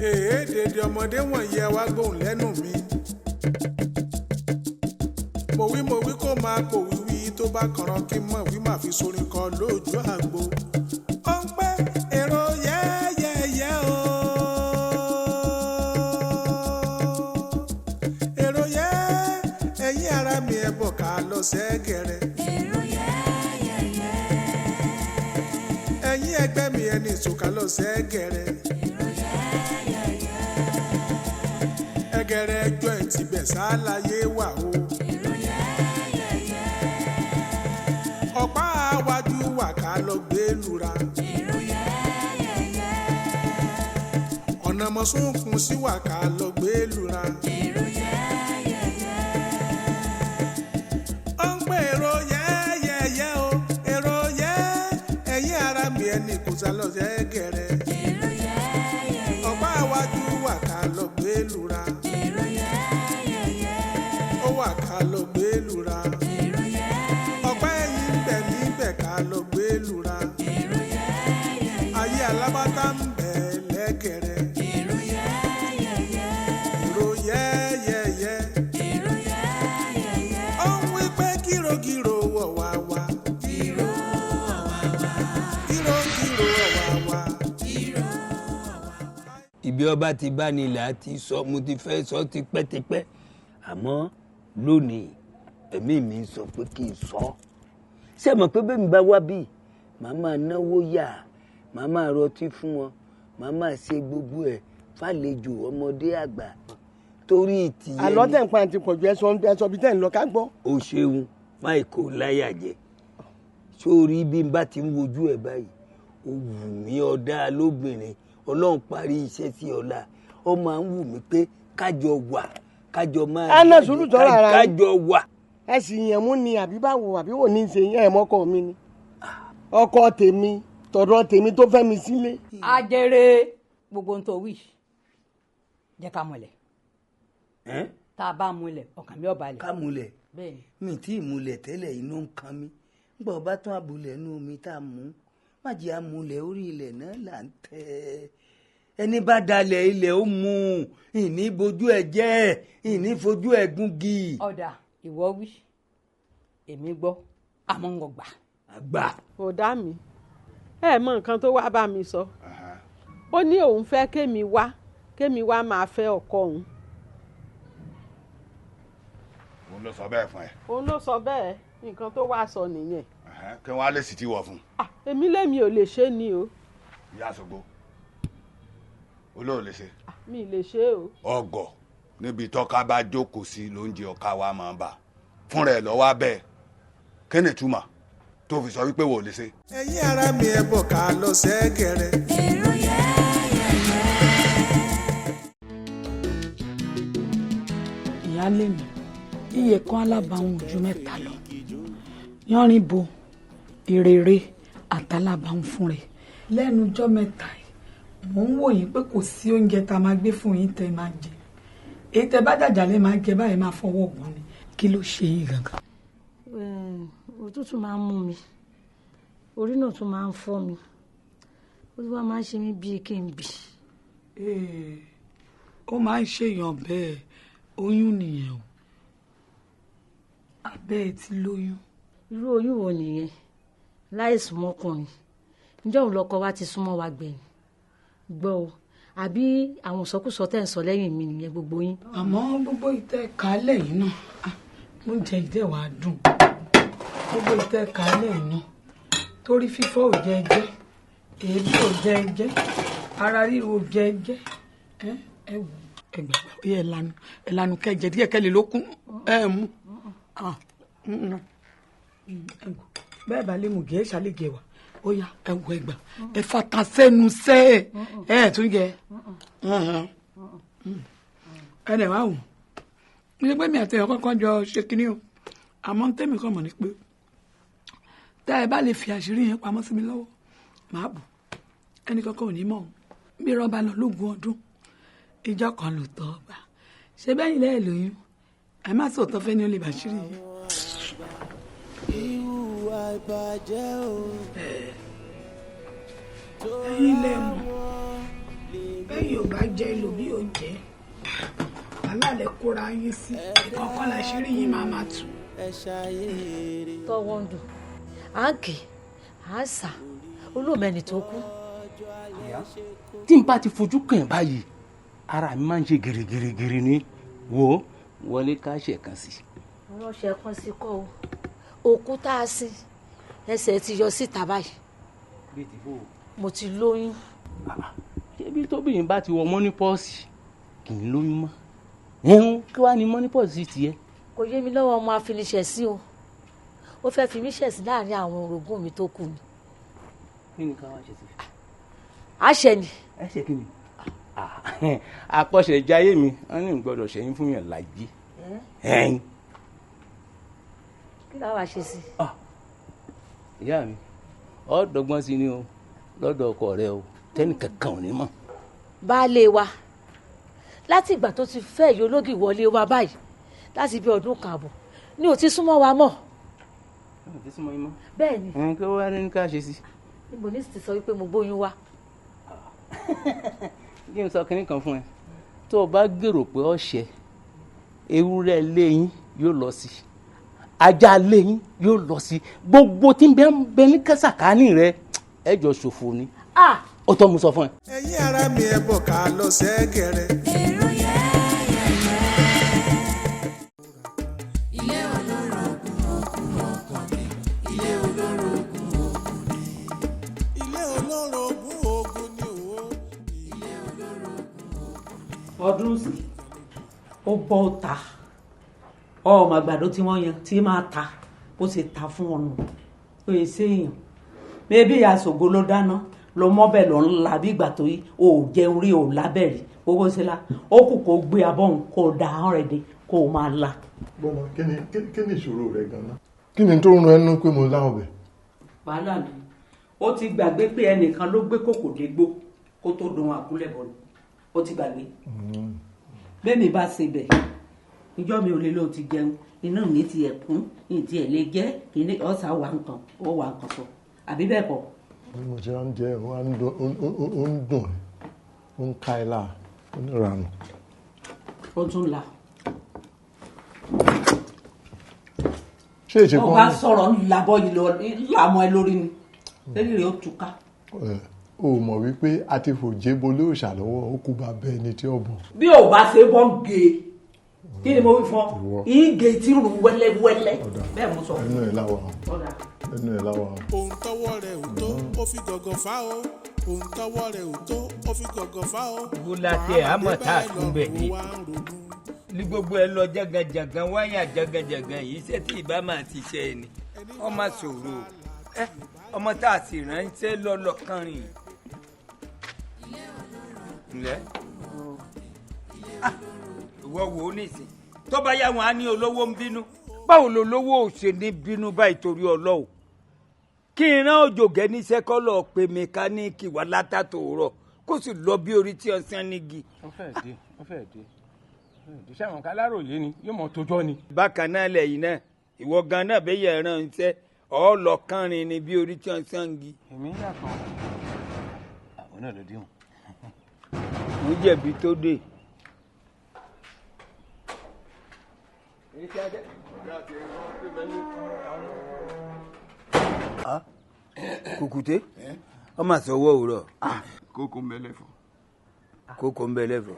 Èé dèdè ọmọdé wọ̀nyí, ẹ wá gbóhùn lẹ́nu mi. Mo wí, mo wí, kó máa pò wíwí tó bá kànràn kí n mọ̀ wí má fi sorin kọ lójú àgbo. Ó ń pẹ́ èrò yẹ́yẹ́yẹ́ o. Èrò yẹ́, ẹ̀yin ara mi, ẹ̀ bọ̀ ká lọ sẹ́gẹ̀rẹ̀. Èrò yẹ́yẹ́yẹ́. Ẹ̀yin ẹgbẹ́ mi, ẹni ìsòkà lọ sẹ́gẹ̀rẹ̀. Èrò yẹ́yẹ́yẹ́. Ẹgẹrẹ ẹjọ́ ẹ̀ tibẹ̀ sáláyé wà o. Èrò yẹ́yẹ́yẹ́. Ọ̀pá àwájú wà ká lọ gbé lura. Èrò yẹ́yẹ́yẹ́. Ọ̀nà mọ̀súnkún sí wà ká lọ gbé lura. Èrò yẹ́yẹ́yẹ́. Ó ń pè èrò yẹ́yẹ́yẹ́ o. Èrò yẹ́, ẹ̀yin ara mi, ẹni kò sá lọ sẹ́gẹ̀rẹ̀. Èrò yẹ́yẹ́yẹ́. Ọ̀pá àwájú wà ká lọ gbé lura. Èrò yẹ́yẹ́yẹ́. Ó wà ká lọ gbé lura. Èrò yẹ́yẹ́yẹ́. Ọ̀pá ẹ̀yìn ń bẹ níbẹ̀ ká lọ gbé lura. Èrò yẹ́yẹ́yẹ́. Ayé alábátá ń bẹ lẹ́gẹ̀rẹ̀. Èrò yẹ́yẹ́yẹ́. Èrò yẹ́yẹ́yẹ́. Èrò yẹ́yẹ́yẹ́. Ó ń wí pé kírokíro wọ̀ wá wá. Ìró ọ̀wàwà. Kírokíro wọ̀ wá wá. Ìró ọ̀wàwà. Ibi ọba ti bá ní ilẹ̀ àti sọ, mo ti fẹ́ sọ tipẹ́tipẹ́, àmọ́ lónìí ẹ̀mí mi ń sọ pé kí n sọ ọ́. Ṣé mọ̀ pé bẹ́ẹ̀ mi bá wá bí, màá máa náwó yà, màá máa rọtí fún wọn, màá máa ṣe gbogbo ẹ̀ fàlejò ọmọdé àgbà torí ìtìyẹ Àlọ́ tẹ̀ ń pa àti pọ̀jù, ẹ̀sọ́ ẹ̀sọ́ bíi tẹ̀ ń lọ ká gbọ́. O ṣeun, máìkó láyà jẹ sórí. Bí n bá ti ń wojú ẹ báyìí, ó wù mí ọ̀dà lóbìnrin. Ọlọ́run parí iṣẹ́ sí ọ̀la, ó máa ń wù mí pé kájọ wà, kájọ máa Ẹ ná jáde, sùúrù tọ́ra ara yín. Kájọ wà. Ẹ sì yàn mú ni àbí báwo, àbí wò ní í ṣe yẹn? Ẹ̀ mọ́kọ mi ni, ọkọ tèmi, tọ̀dọ̀ tèmi tó fẹ́ mi sílé. Ajere, gbogbo ohun tó wí, jẹ́ ká múlẹ̀. Ẹ́n? Tá a bá múlẹ̀, ọkàn mi ò balẹ̀. Ká múlẹ̀? Bẹ́ẹ̀ ni. Mi tí ì múlẹ̀ tẹ́lẹ̀, inú ń kan mi nígbà ọba tún abúlẹ̀ nú omi tá a mú má jẹ́ àmúlẹ̀ orí ilẹ̀ náà là ń tẹ́. Ẹni bá dalẹ̀ ilẹ̀ ó mú un, ìní bojú ẹ̀ jẹ́, ìní fojú ẹ̀ gúngi. Ọ̀dà, ìwọ wí, èmi gbọ́, àmọ́ ń gbà. Àgbà. Kò dá mi, ẹ mọ nǹkan tó wá bá mi sọ. Ó ní òun fẹ́ kémi wá máa fẹ́ ọkọ òun. Òun ló sọ bẹ́ẹ̀ fún ẹ? Òun ló sọ bẹ́ẹ̀, nǹkan tó wá sọ nìyẹn. Kí wọ́n á lè sì ti wọ̀ fún un? Ah, èmi lèmi ò lè ṣe ni o. Ìyá àṣọgbó olóò lè ṣe? Ah, mi lè ṣe o. Ọgọ níbi tọ́ka bá jókòó sí lóúnjẹ ọ̀ka wa máa ń bà fúnra ẹ̀ lọ́wọ́ abẹ́. Kí ni ìtumọ̀ tó fi sọ wípé wò lè ṣe? Ẹ̀yin ara mi, ẹ bọ̀ ká lọ sẹ́gẹ̀rẹ̀. Èrò yẹ́yẹ́yẹ́. Ìyáálé mi, iye kan alábàáhùn ojú mẹ́ta lọ, yánrin bo ìrèrè àtàlábàáhùn fún rẹ̀. Lẹ́nu ọjọ́ mẹ́ta yìí, mò ń wò yín pé kò sí oúnjẹ tá a máa gbé fún yín tẹ́ máa jẹ. Èyí tẹ́ bá jàjàlẹ̀ máa jẹ báyìí, máa fọwọ́ gbọ́n ni. Kí ló ṣe yín gangan? Òtútù máa ń mú mi, orí náà tún máa ń fọ́ mi, ó tún wá máa ń ṣe mí bíi kí n bì. Ee, ó máa ń ṣèyàn bẹ́ẹ̀. Oyún nìyẹn o, abẹ́ ẹ ti lóyún. Irú oyún wo nìyẹn láì súnmọ́ ọkùnrin? Ǹjẹ́ òun lọkọ wa ti súnmọ́ wa gbẹ̀yìn? Gbọ́ o, àbí àwọn ìsọkúsọ tẹ̀ ń sọ lẹ́yìn mi nìyẹn, gbogbo yín? Àmọ́ gbogbo ìtẹ́ kálẹ̀ yìí náà, ah, oúnjẹ ìdẹ́ wàá dùn. Gbogbo ìtẹ́ kálẹ̀ yìí náà, torí fífọ́ ò jẹ́ jẹ́, èébì ò jẹ́ jẹ́, ara ríro ò jẹ́ jẹ́. Ẹ ẹ wò, ẹ gbàgbà ó yẹ. Ẹ lanu, ẹ lanu kẹjẹ díẹ̀ kẹlẹ lókun ẹ mú. Ah, ẹ wò, bẹ́ẹ̀ bá lè mú gẹ̀ẹ́ ṣàlẹ̀ gẹ̀ wá. Ó yá, ẹ wò, ẹ gbà, ẹ fata sẹ́nu sẹ́ ẹ ẹ tún jẹ ẹ dẹ̀ wá wò. Ní pé mi àti ẹ̀yọ́ kọ́kọ́ jọ ṣe kínní o, àmọ́ tẹ́mi kàn mọ̀ ní pé tẹ́ ẹ bá lè fi àṣírí yẹn pamọ́ sí mi lọ́wọ́, màá bù ẹnì kankan ò ní mọ̀ o. Bí rọ́bà lọ lógún ọdún, ìjọ kan ló tọ́ ọba ṣé bẹ́yìn lẹ́ẹ̀ lóyún. Ẹ má sòótọ́ fẹ́ ni ó lè bàṣírí yìí. Ìhùwà ìbàjẹ́ o. Ẹ̀yin lẹ mọ̀ bẹ́yìn. Bẹ́yìn ò bá jẹ́, ẹlòmíì ò jẹ́. Wàhálà lẹ kóra yín sí, ìkọ̀ọ̀kan làṣírí yín máa máa tú. Tọwọ́ ń dùn, à ń kì à ń sà olóòmẹ́ni tó kú. Tí n bá ti fojú kàn ẹ́ báyìí, ara mi máa ń ṣe gírígírígírí ni. Wo wọlé ká ṣe kan sí. Ránṣẹ́ kan sí kọ́ o, òkú tá a sin, ẹsẹ̀ ti yọ síta báyìí. Bíi ti fò. Mo ti lóyún. Ṣébi tóbìnrin bá ti wọ menopause kì í lóyún mọ́? Ẹ̀hún kí wàá ní menopause tiẹ̀? Kò yé mi lọ́wọ́. Ọmọ afiniṣẹ̀sín o, ó fẹ́ fi mí ṣẹ̀sín láàrin àwọn orogún mi tó kù ni. Kí ni ká wá ṣe sí? Àṣẹ ni. Ẹ ṣe kí ni? Àkọsẹ̀jayé mi, wọ́n ní gbọ́dọ̀ ṣẹ́yìn fún yàn láyé. Ẹ̀yìn. Kí la wàá ṣe sí? Ìyá mi, ọ dọ́gbọ́n sí ni o lọ́dọ̀ ọkọ rẹ o, tẹ́nì kankan ò ní mọ̀. Baálé wa, láti ìgbà tó ti fẹ́ ìyá ológì wọlé wa báyìí, láti bí ọdún kan àbọ̀ ni ò ti súnmọ́ wa mọ́. Ò ti súnmọ́ yín mọ́? Bẹ́ẹ̀ ni. Ẹ̀hún kí wàá ní ká ṣe sí? Níbo ní sì ti sọ wípé mo gbóyún wá. Kí n sọ kinní kan fún ẹ, tó o bá gbèrò pé ọ̀ṣẹ́ ewúrẹ́ léyìn yóò lọ sí, ajá léyìn yóò lọ sí, gbogbo tí ń bẹ ń bẹ ní kẹsàkánì rẹ, ẹ jọ ṣòfò ni. Ó tọ́ mo sọ fún ẹ. Ẹ̀yin ará mi, ẹ bọ̀ ká lọ sẹ́gẹ̀rẹ̀. Èrò yẹ́yẹ́yẹ́. Ilé olórogún ogun ogun ni. Ilé olórogún ogun ni. Ilé olórogún ogun ni o. Ilé olórogún ogun ni. Ọdún sí ó bọ́ ta ọmọ àgbàdo tí wọ́n yan tí máa ta bó ṣe ta fún ọ̀nà ó yẹ séèyàn bébí àṣògo ló dáná lọ mọ́bẹ̀ lọ ńlá bí ìgbà tó yí o ò jẹun rí o lábẹ́ rí owó ṣe la ó kù kó gbé abọ́ òun kó da ahọ́n rẹ̀ dé kó o máa la. Gbọ́dọ̀, kí ni ìṣòro rẹ gan-an? Kí ni tó ń ran ẹnu pé mo lá ọbẹ̀? Wàhálà ni ó ti gbàgbé pé ẹnìkan ló gbé kòkò dégbò kó tó dun àkúlẹ̀bọ̀ ni ó ti gbàgbé. Bẹ́ẹ̀ mi bá ṣe bẹ̀ ìjọ mi ò lè lóò ti jẹun, inú mi ti ẹ̀ kún, ìdí ẹ̀ lè jẹ́ kíní ọ̀sà wà nǹkan ó wà nǹkan sọ, àbí bẹ́ẹ̀ kọ́? Bí mo ṣe ń jẹ, ó ń dùn, ó ń dùn, ó ń ká ẹ láà, ó ní ìranù. Ó tún la. Ṣé ìṣe Ó kan bá sọ̀rọ̀ ńlábọ̀ yìí lọ ńlámọ́ ẹ lórí ni lórí rẹ̀ ó túká. Ẹ, o mọ̀ wípé a ti fòjé bolé òòṣà lọ́wọ́, ó kú bá bẹ́ẹ̀ ni tí ó bọ̀. Bí ò bá ṣe bọ́ ń ge, kí ni mo wí fún ọ? Ìwọ. Ìgè tí rùn wẹ́lẹ́wẹ́lẹ́ bẹ́ẹ̀ mo sọ. Ẹnu ẹ̀ láwa o. Ọ̀dà. Ẹnu ẹ̀ láwa o. Ohun tọ́wọ́ rẹ̀ ò tó, ó fi gọ̀gọ̀ fá o. Ohun tọ́wọ́ rẹ̀ ò tó, ó fi gọ̀gọ̀ fá o. Bó la tẹ àmọ́ tá a tún bẹ̀ dé ní gbogbo ẹ lọ jagajagan wáyà jagajagan yìí, ṣé tí ìbá máa ti ṣe ẹ ni ọmọ ṣòro ẹ, ọmọ tá a sì ránṣẹ́ lọ́lọ́ kan rìn ǹlẹ́. Ah, ìwọ wò ó nìsín, tó bá yá wọn á ní olówó ń bínú. Báwo lolówó ò ṣe ní bínú báyìí? Torí Ọlọ́wọ́, kí n rán òjògẹ́ níṣẹ́ kọ́ lọ́ọ́ pe mẹkáníìkì wá látàtò rọ̀, kó sì lọ bí orí tí ọ̀sán nígi. Ó fẹ́ dé, ó fẹ́ dé, ó fẹ́ dé. Ṣé àwọn aláròye ni yóò mọ tójọ́ ni? Bákan náà lẹ́yìn náà, ìwọ gan náà bẹ́ẹ̀ yẹ ránṣẹ́ ọ̀ lọ kánrin ni bí orí tí ọ̀sán nígi. Èmi yàtọ̀, àwọn náà ló dé wọn. Mo jẹ̀bi tó dé. Kùkùté ọmọ àsọwọ́ òwúrọ̀. Kókó ń bẹ lẹ́fọ̀. Kókó ń bẹ lẹ́fọ̀.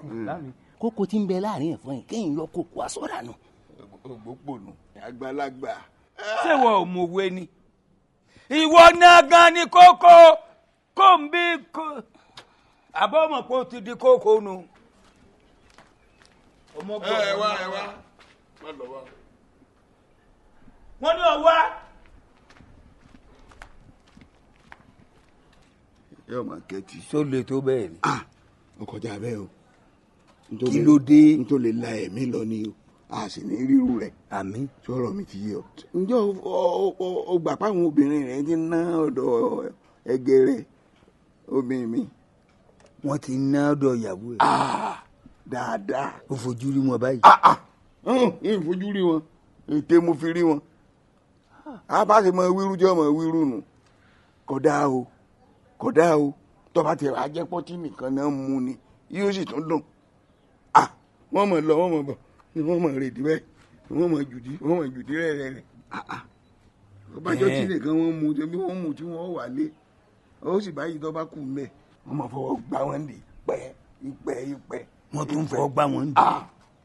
Kókó tí ń bẹ láàrin ẹ̀fọn yìí, kéèyàn yọ kókó aṣọ́ra nù. Ògbópònù àgbàlagbà. Ṣé ìwọ ò mọ̀wé ni? Ìwọ náà gan ni kókó kó ń bí kó àbọ̀ mọ̀ pé ó ti di kókó nu. Ẹ wá, ẹ wá, má lọ wá. Wọ́n ní ọ wá. Yóò máa kẹ́tì. Só le tó bẹ́ẹ̀ ni? Ó kọjá bẹ́ẹ̀ o. Kí ló dé? N tó lè la ẹ̀mí lọ ni o, a sì ní ríru rẹ̀. Àmín. Sọ̀rọ̀ mi ti yé ọ. Ǹjẹ́ o gbà páwọn obìnrin rẹ̀ ti ná ọ̀dọ̀ ẹgẹ rẹ̀ obìnrin mi? Wọ́n ti ná ọ̀dọ̀ ìyàwó ẹ̀. Dáadáa. Ó fojú rí wọn báyìí? Ń fojú rí wọn, ète mo fi rí wọn. A bá ṣe mọ wíru jẹ́ ọmọ wíru nù. Kódà o, kódà o, tọ́ba tiẹ̀ wá jẹ́ pọ́tí nìkan náà mú ni. Yóò sì tún dùn. Wọ́n mọ̀ lọ, wọ́n mọ̀ bọ̀, ni wọ́n mọ̀ rèdí bẹ́ẹ̀, wọ́n mọ̀ jùdí, wọ́n mọ̀ jùdí rẹ̀. Ọbàjọ́ tí nìkan wọ́n mú tí wọ́n mú tí wọ́n wà lé, ó sì báyìí tó bá kù mẹ́, wọ́n mọ̀ fọwọ́ gbá wọn dì pẹ́ ìpẹ́ ìpẹ́. Wọ́n tún fọwọ́ gbá wọn dì.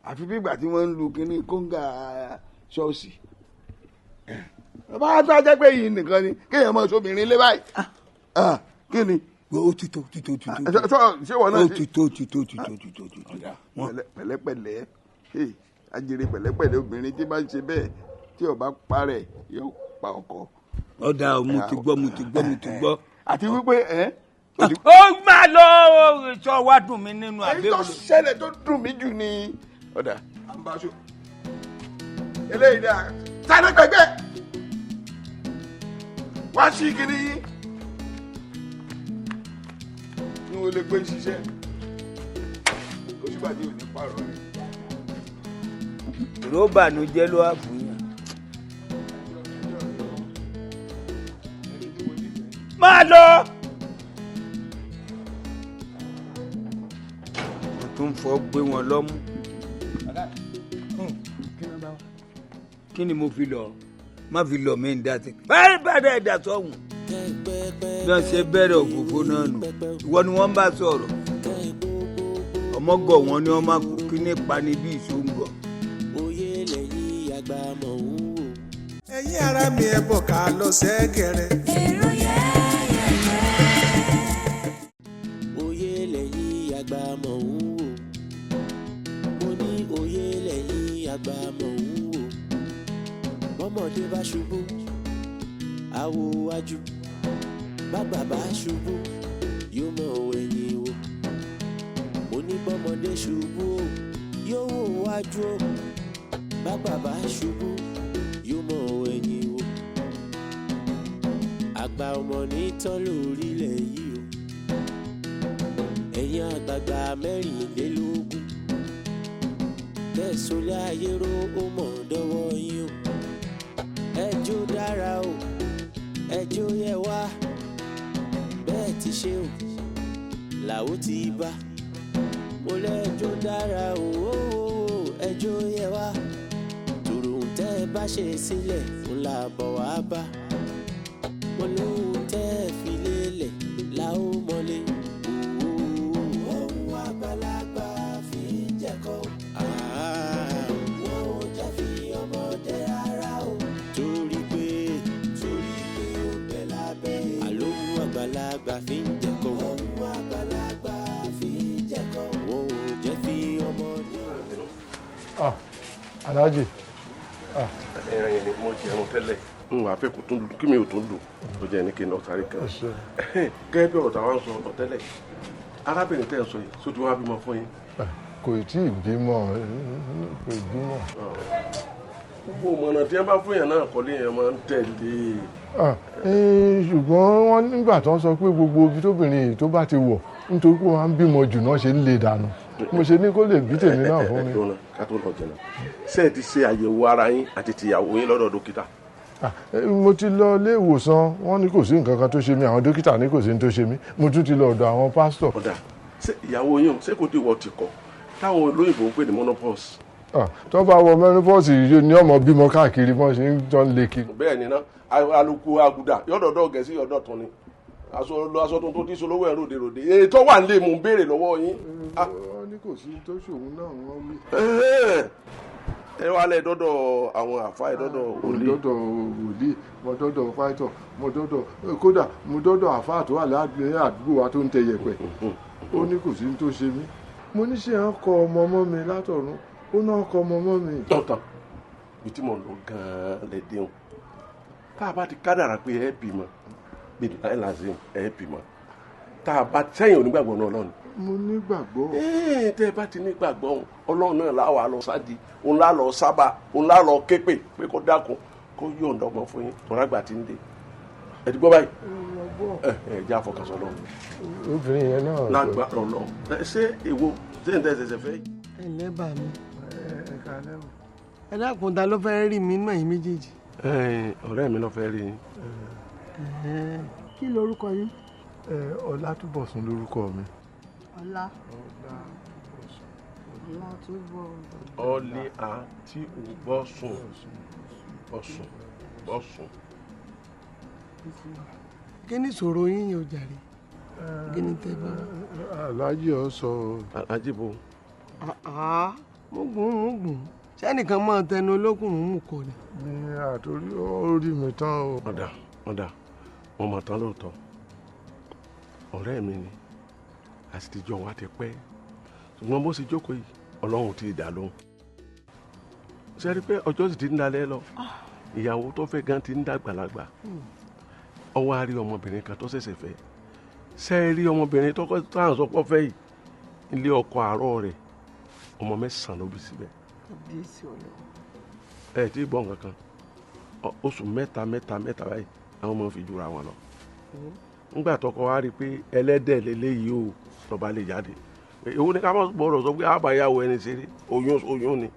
Àfi bí ìgbà tí wọ́n ń lu kínní kóńgà ṣọ́ọ̀ṣì. Ọba tó a jẹ́ pé yìí nìkan ni kéèyàn máa sóbìnrin lé báyìí. Kí ni? Ó ti tó ti tó ti tó. Ṣé wọn náà ti tó ti tó ti tó ti tó ti tó. Pẹ̀lẹ́pẹ̀lẹ́ ajere pẹ̀lẹ́pẹ̀lẹ́ obìnrin tí bá ń ṣe bẹ́ẹ̀ tí ó bá parẹ́ yóò pa ọkọ. Ọ̀dà mo ti gbọ́ mo ti gbọ́ mo ti gbọ́. Àti wípé ẹ. Ó máa lọ sọ wá dùn mí nínú àbẹ̀wò. Èyí tó ṣẹlẹ̀ tó dùn mí jù ni ọ̀dà àǹbáṣọ. Eléyìí dáa sáré gbẹgbẹ wá sí kiri yín ní o lè gbé ṣiṣẹ́ oṣùpàdé ò ní pààrọ̀ rẹ̀. Ìró bànújẹ́ ló wà fún yàn. Máa lọ. Wọ́n tún fọ́ gbé wọn lọ́mú. Kí ni mo fi lọ? Má fi lọ mí ń dá sí. Báyìí bá dá ẹ̀dá sọ̀hún. Bí wọ́n ṣe bẹ̀rẹ̀ òfófó náà nù. Ìwọ ni wọ́n bá sọ̀rọ̀. Ọmọgọ̀ wọn ni wọ́n máa kú kí ní pani bí ìṣòǹgọ̀. Ẹ̀yin ará mi ẹ bọ̀ ká lọ sẹ́gẹ̀rẹ̀. Èrò yẹ́yẹ́yẹ́. Oyè lẹ́yìn àgbà mọ̀ ń wò. Mo ní oyè lẹ́yìn àgbà mọ̀ ń wò. Bọ́mọdé bá ṣubú, àwo wájú. Bàgbà bá ṣubú, yóò mọ̀ ẹ̀yìn wò. Mo ní bọ́mọdé ṣubú, yóò wò wájú o. Bàgbà bá ṣubú, yóò mọ̀ ẹ̀yìn wò. Àgbà ọmọ ní tán lórílẹ̀ yìí o. Ẹ̀yin àgbààgbà 24 tẹ̀sọ́lé ayé ró ó mọ̀ dọ́wọ́ yín o. Ẹjọ́ dára o, ẹjọ́ yẹ wá. Bẹ́ẹ̀ ti ṣe o, làwọ̀ ti bá. Mo lẹ́jọ́ dára o, ẹjọ́ yẹ wá. Tòrò tẹ́ ẹ bá ṣe sílẹ̀ ńlá bọ̀ wá bá. Mo lóhun tẹ́ ẹ fi lélẹ̀ la ó mọ́lé. Ohun àgbàlagbà fi ń jẹ́kọ̀. Wọ́n ò jẹ́ fi ọmọdé rárá o. Torí pé ó bẹ̀ lábẹ́. Àlóhun àgbàlagbà fi ń jẹ́kọ̀. Ohun àgbàlagbà fi ń jẹ́kọ̀. Wọ́n ò jẹ́ fi ọmọdé. Alhaji. Ẹran yẹn ni mo jẹun tẹ́lẹ̀. N wàá fẹ́ kó tún kí mi ò tún lò ó jẹ́ ní kí n lọ sáré kan. Gẹ́gẹ́ bí ọ̀rọ̀ táwa ń sọ ọ̀tọ̀ tẹ́lẹ̀, arábìnrin tẹ́ ẹ sọ yìí sójú wa bímọ fún yín. Kò tí ì bímọ, kò ì bímọ. Gbogbo ìmọ̀ràn tí wọ́n bá fún yàn náà kọ́lé yẹn máa ń tẹ̀lé. Ṣùgbọ́n wọ́n nígbà tó ń sọ pé gbogbo ibi tóbìnrin yìí tó bá ti wọ̀ nítorí pé wọ́n á ń bímọ jù náà ṣe ń lè dànù. Mo ṣe ní kó lè bí tèmi náà fún mi. Ká tó lọ jẹun, ṣé ẹ ti ṣe àyẹ̀wò ara yín àti tìyàwó yín lọ́dọ̀ dókítà? Mo ti lọ ilé ìwòsàn, wọ́n ní kò sí nǹkan kan tó ṣe mí, àwọn dókítà ní kò sí ní tó ṣe mí. Mo tún ti lọ ọ̀dọ̀ àwọn pásítọ̀. Ọ̀dà, ṣé ìyàwó yín ṣé kò tí wọ́n ti kọ̀ táwọn olóyìnbó ń pè ní menopause? Tó bá wọ menopause yìí ni ọmọ bímọ káàkiri bọ́n ṣe ń jọ ń lé kiri. Bẹ́ẹ̀ ni ná, alùpùpù àgùdà yọ̀dọ̀dọ̀ gẹ̀ẹ́sì yọ̀dọ̀ tán ni aṣọ tuntun tí solówó ẹ̀ ròde ròde èyí tó wà nílé mò ń béèrè lọ́wọ́ yín. Wọ́n ní kò sí tó ṣòun náà wọ́n wí. Ẹ wá lẹ dọ́dọ̀ àwọn àfa ẹ dọ́dọ̀ wòlíì. Mo dọ́dọ̀ wòlíì, mo dọ́dọ̀ pásítọ̀, mo dọ́dọ̀ kódà mo dọ́dọ̀ àfa tó wà ládùúgbò àdúgbò wa tó ń tẹ yẹ̀pẹ̀. Ó ní kò sí tó ṣe mí. Mo ní ṣe à ń kọ ọmọ ọmọ mi látọ̀run, ó náà kọ ọmọ ọmọ mi. Tọ̀tàn ibi tí mo lọ gan-an lè déhùn. Tá a bá ti kádàrà pé ẹ bímọ, bíi láìláṣẹ ẹ bímọ. Tá a bá sẹ́yìn onígbàgbọ́ náà lọ́nà. Mo nígbàgbọ́. Tẹ́ ẹ bá ti nígbàgbọ́ Ọlọ́run náà láwa lọ sádi, òun lá lọ sábà, òun lá lọ képè pé kó dákun kó yọ̀ǹda ọmọ fún yín, tọ́lá gbà tí ń dé. Ẹ ti gbọ́ báyìí? Ẹ jẹ́ àfọkànsọ lọ. Obìnrin yẹn náà. Lágbára Ọlọ́run. Ṣé èwo ṣé ń tẹ́ ṣẹ̀ṣẹ̀ fẹ́ yìí? Ẹ ǹlẹ́ bà mí. Ẹ dákun, ta ló fẹ́ rí mi nínú ẹ̀yin méjèèjì? Ọ̀rẹ́ mi ló fẹ́ rí yín. Kí lorúkọ yín? Ọlátúbọ̀sún lorúkọ mi. Ọlá. Ọlá tó bọ̀. Ọlẹ́ a tí ò bọ́ sùn bọ́ sùn bọ́ sùn. Kí ni ìṣòro yín yẹn o jàre? Kí ni tẹ bá. Aláàjì ọ sọ. Aláàjì bo. Mo gùn mo gùn sẹ́nìkan máa tẹnu olókùnrin mú kọ ni. Ní àtòrí ó rí mi tán o. Ọ̀dà ọ̀dà, mo mọ̀ tán lóòótọ́. Ọ̀rẹ́ mi ni, àtijọ́ wa ti pẹ́, ṣùgbọ́n bó ṣe jókòó yìí, Ọlọ́run ti dà lóhùn. Ṣe rí i pé ọjọ́ sì ti ń dalẹ̀ lọ? Ìyàwó tó fẹ́ gan ti ń dàgbàlagbà. Ọwọ́ á rí ọmọbìnrin kan tó ṣẹ̀ṣẹ̀ fẹ́. Ṣe é rí ọmọbìnrin tó kọ́ tá à ń sọ pọ́ fẹ́ yìí, ilé ọkọ àárọ̀ rẹ̀, ọmọ 9 ló bí síbẹ̀. Kábíyèsí Ọlọ́run. Ẹ tí ì gbọ́ nǹkan kan. Oṣù mẹ́ta mẹ́ta mẹ́ta báyìí àwọn ọmọ fi jura wọn lọ. Ńgbà tọkọ wa rí i pé ẹlẹ́dẹ̀ lélẹ́yìí o, lọ́ba lè jáde. Èwo ni ká má gbọ́dọ̀ sọ pé àbáyáwó ẹni ṣeré? Oyún oyún ni.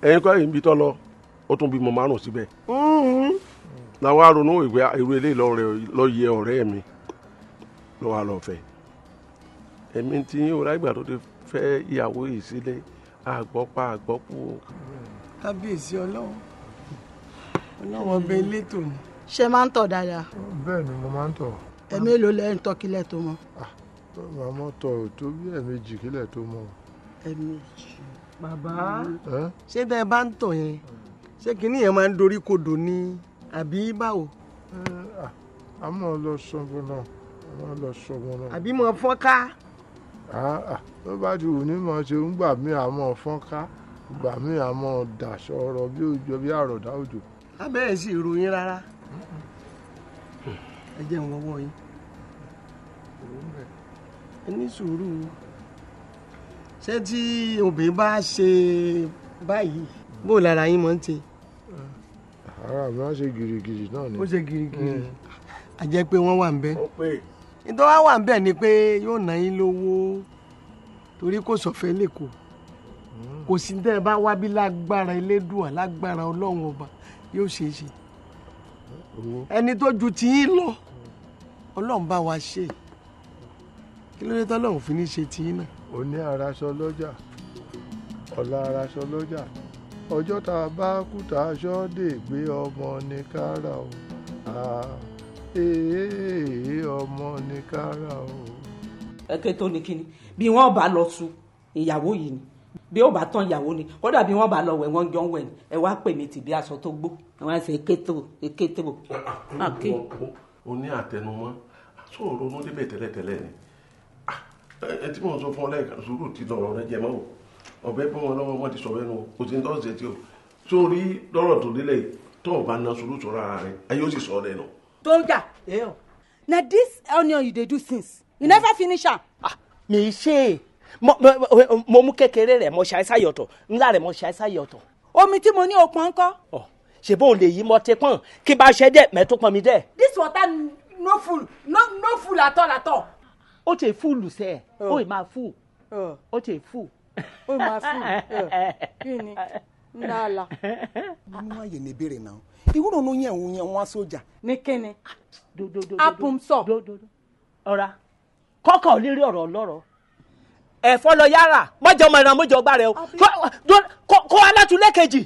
Ẹ̀yin kọ́ ẹ̀yìn bí tọ́ lọ, ó tún bímọ 5 síbẹ̀. Làwọn aronú ìwé irú eléyìí lọ yẹ ọ̀rẹ́ mi lọ́wọ́ àlọ́ fẹ́. Èmi ti yín o, láìgbà tó ti fẹ́ ìyàwó yìí sílé, àgbọ́pá àgbọ́kú o. Kábíyèsí Ọlọ́run, Ọlọ́run ọbẹ̀ elétò ni. Ṣé máa ń tọ̀ dáadáa? Bẹ́ẹ̀ ni, mo máa ń tọ̀. Ẹ̀mélòó lẹ́yìn tọ́ kílẹ̀ tó mọ́? Màmá tọ̀ tó bí 2 kílẹ̀ tó mọ́. Ẹ̀ẹ̀mejì. Bàbá, Ẹ́? ṣé tẹ́ ẹ bá ń tọ̀ yẹn, ṣé kinní yẹn máa ń dorí kodò ni àbí báwo? A máa lọ sọ́gun náà, a máa lọ sọ́gun náà. Àbí mo fọ́n ká? Tó bá ti wù ní mọ̀ ṣe ń gbà mí, àmọ́ fọ́n ká, gbà mí, àmọ́ dàṣọ ọ̀rọ̀ bí òjò bí àròdá òjò. Abẹ́rẹ́ sì ròyìn rárá. Ẹ jẹ́ n wọ́wọ́ yín. Ẹ ní sùúrù. Ṣé tí obìnrin bá ṣe báyìí, bó lára yín máa ń ṣe? Ara mi á ṣe gìrìgìrì náà ni. Ó ṣe gìrìgìrì. A jẹ́ pé wọ́n wà ń bẹ̀. Ó pè. Nítorí wọ́n wà ń bẹ̀ ni pé yóò ná yín lówó torí kò sọ̀fẹ́ lẹ́kọ̀ọ́. Kò sí tẹ́ ẹ bá wá bí lágbára Elédùà, lágbára Ọlọ́run ọba, yóò ṣeé ṣe. Ẹni tó ju tiyín lọ, Ọlọ́run bá wa ṣe. Kí ló dé tọ́lọ́run fi ní ṣe tiyín náà? Ó ní araṣọ lọ́jà, ọ̀la araṣọ lọ́jà, ọjọ́ tá a bá kúta aṣọ dè gbé ọmọ ní kára o. Ee, ọmọ ní kára o. Ẹ̀kẹ́ tó ní kíni, bí wọ́n bá lọ su ìyàwó yìí ni, bí ó bá tán ìyàwó ni, kódà bí wọ́n bá lọ wẹ̀, wọ́n jọ ń wẹ̀ ni. Ẹ wá pè mí tìbí aṣọ tó gbó, ẹ wá ṣe kétò kétò. O ní àtẹnumọ́, sọ̀rọ̀ ronú débẹ̀ tẹ́lẹ̀tẹ́lẹ̀ ni. Ẹ tí mò ń sọ fún ọ lẹ́ẹ̀kan, sùúrù ti lọ̀rọ̀ rẹ jẹ mọ́ o. Ọ̀bẹ bọ́ wọn lọ́wọ́, wọn ti sọ̀rọ̀ ẹnu o ti ń tọ́ ṣe tí o. Sórí lọ́rọ̀ tó délẹ̀ yìí, tó o bá na sùúrù sọ̀rọ̀ ara rẹ, ayé ó sì sọ ọ́ lẹ́nu. Tonga, na this onion you dey do since you never finish am. Mi ṣe mo mú kékeré rẹ̀, mo ṣàìsàyè ọ̀tọ̀, ńlá rẹ̀, mo ṣàìsàyè ọ̀tọ̀. Omi tí mo ní o pọn ńkọ́? Ṣe bóun lè yí mọ tẹ pọ́n kí bá ṣe dẹ̀ mẹ́tò pọ́n mi dẹ̀. This water no full, no no full at all at all. Ó ti fúlù sẹ́ ẹ̀, ó ì máa fù, ó ti fù. Ó máa fù kí ni ńlá. Nínú àyè ní ìbéèrè náà, ìwúrò ló yẹn òun yẹn wọn sójà. Ní kíni apum sọ. Ọ̀ra kọ́kọ́ lérí ọ̀rọ̀ ọlọ́rọ̀ ẹ̀fọ́ lọ yára mọ́jọ́ ọmọ ìran mọ́jọ́ ọgbà rẹ o. Kó alátúlẹ̀kejì,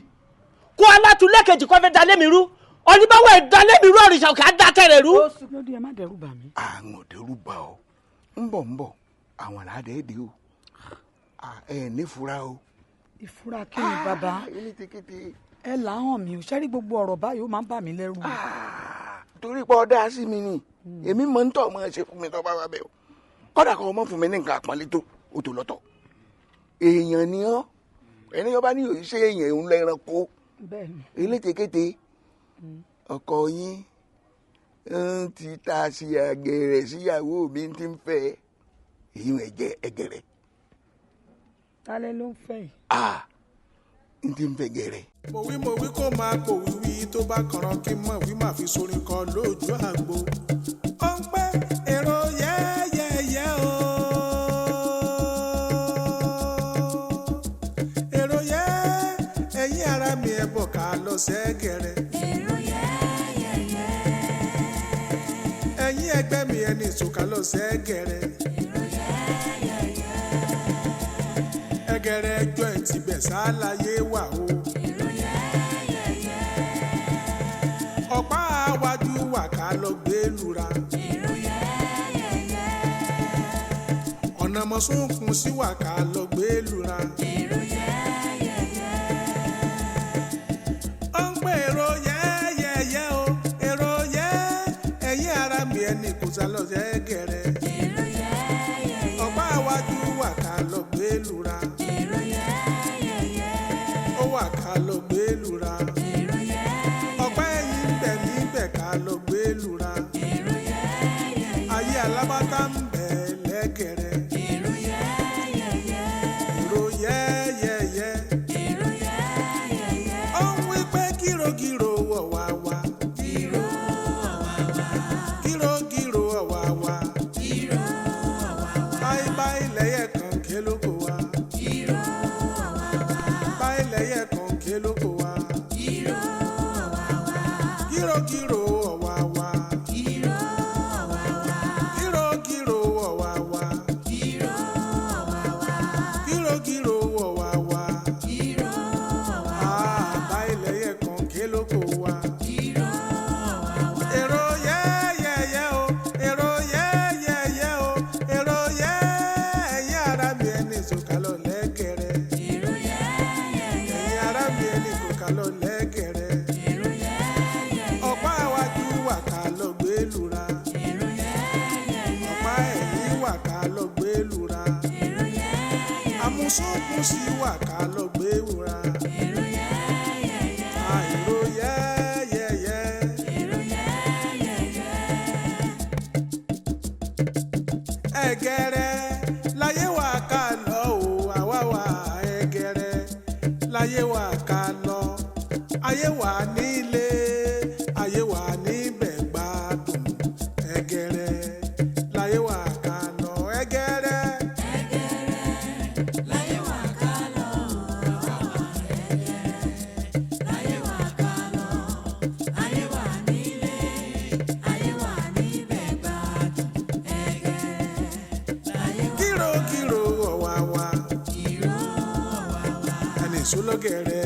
kó alátúlẹ̀kejì, kó fẹ́ dalé mi rú, oníbàwọ̀ ẹ̀ dalé mi rú, òrìṣà òkè á dá tẹ̀rẹ̀ rú. Lódì, ẹ má dẹ́rù bà mí. Àwọn ò dẹ́rù bà ọ́. Ń bọ̀ ń bọ̀, àwọn àlàdé o, ẹ nífura o. Ìfura kí ni, bàbá? Ẹ là á hàn mí o. Ṣẹ́rí gbogbo ọ̀rọ̀ báyìí, ó máa ń bà mí lẹ́rù. Torí pé ọdá sí mi ni èmi mọ̀ ń tọ̀ mọ́ ṣe fún mi tó bá wà bẹ́ẹ̀ o. Kọ́dà kan ọmọ fún mi ní nǹkan àpọ́nlé tó o tó lọ́tọ̀. Èèyàn ni ọ́, ẹni ọba ní òyìn ṣe èèyàn òun lẹ́ranko elétekéte. Ọkọ yín ń ti ta sí àgẹ̀rẹ̀ síyàwó mi ti ń fẹ́ èyí ẹ̀jẹ̀ ẹ̀gẹ̀rẹ̀. Tálẹ́ ló ń fẹ́ yìí? N ti ń fẹ́ gẹ̀rẹ̀. Mo wí mo wí kó máa kò wíwí, tó bá kànràn kí n mọ̀ wí máa fi sorin kọ lójú àgbo. Ó ń pẹ́ èrò yẹ́yẹ́yẹ́ o. Èrò yẹ́, ẹ̀yin ara mi, ẹ̀ bọ̀ ká lọ sẹ́gẹ̀rẹ̀. Èrò yẹ́yẹ́yẹ́. Ẹ̀yin ẹgbẹ́ mi, ẹni ìsòkà lọ sẹ́gẹ̀rẹ̀. Èrò yẹ́yẹ́yẹ́. Níbẹ̀ sáláyé wà o. Ọ̀pá àwájú wà ká lọ gbé lura. Ọ̀nà mọ̀sùnkùn sí wà ká lọ gbé lura. Ó ń pè èrò yẹ́yẹ́yẹ́ o, èrò yẹ́ ẹ̀yìn ara mi ẹni kò sá lọ sẹ́gẹ̀rẹ́. Ọ̀pá àwájú wà ká lọ gbé lura. Ó wà ká lọ gbé lura. Ọ̀pá ẹ̀yìn ń bẹ níbẹ̀ ká lọ gbé lura. Ayé alábátá ń bẹ lẹ́gẹ̀rẹ́. Èrò yẹ́yẹ́yẹ́. Ó ń wí pé kírokíro wọ̀ wá wá. Kírokíro wọ̀ wá wá. Báyìí báyìí lẹ́yẹ̀ kan ké lóko wa. Báyìí lẹ́yẹ̀ kan ké lóko wa. Kírokíro wọ̀ wá wá. Kírokíro wọ̀ wá wá. Kírokíro wọ̀ wá wá. Ah, báyìí lẹ́yẹ̀ kan ké lóko wa. Èrò yẹ́yẹ́yẹ́ o, èrò yẹ́yẹ́yẹ́ o, èrò yẹ́ ẹ̀yin ará mi ẹni sọ̀kalọ̀ lẹ́gẹ̀rẹ́. Ẹ̀yin ará mi ẹni sọ̀kalọ̀ lẹ́gẹ̀rẹ́. Ọ̀pá àwájú wà ká lọ gbé lura. Ọ̀pá ẹ̀yìn wà ká lọ gbé lura. Àmúsùnkùn sí wà ká lọ gbé wura. Àìrò yẹ́yẹ́yẹ́. Ẹ̀gẹ̀rẹ̀ láyé wà ká lọ o, àwa wà ẹ̀gẹ̀rẹ̀ láyé wà ká lọ. Ayé wà nílé, ayé wà níbẹ̀ gbádùn. Ẹ̀gẹ̀rẹ̀ láyé wà ká lọ, ẹ̀gẹ̀rẹ̀. Kírokíro ọ̀wàwà. Ẹni ìṣólọ́gẹ̀rẹ̀.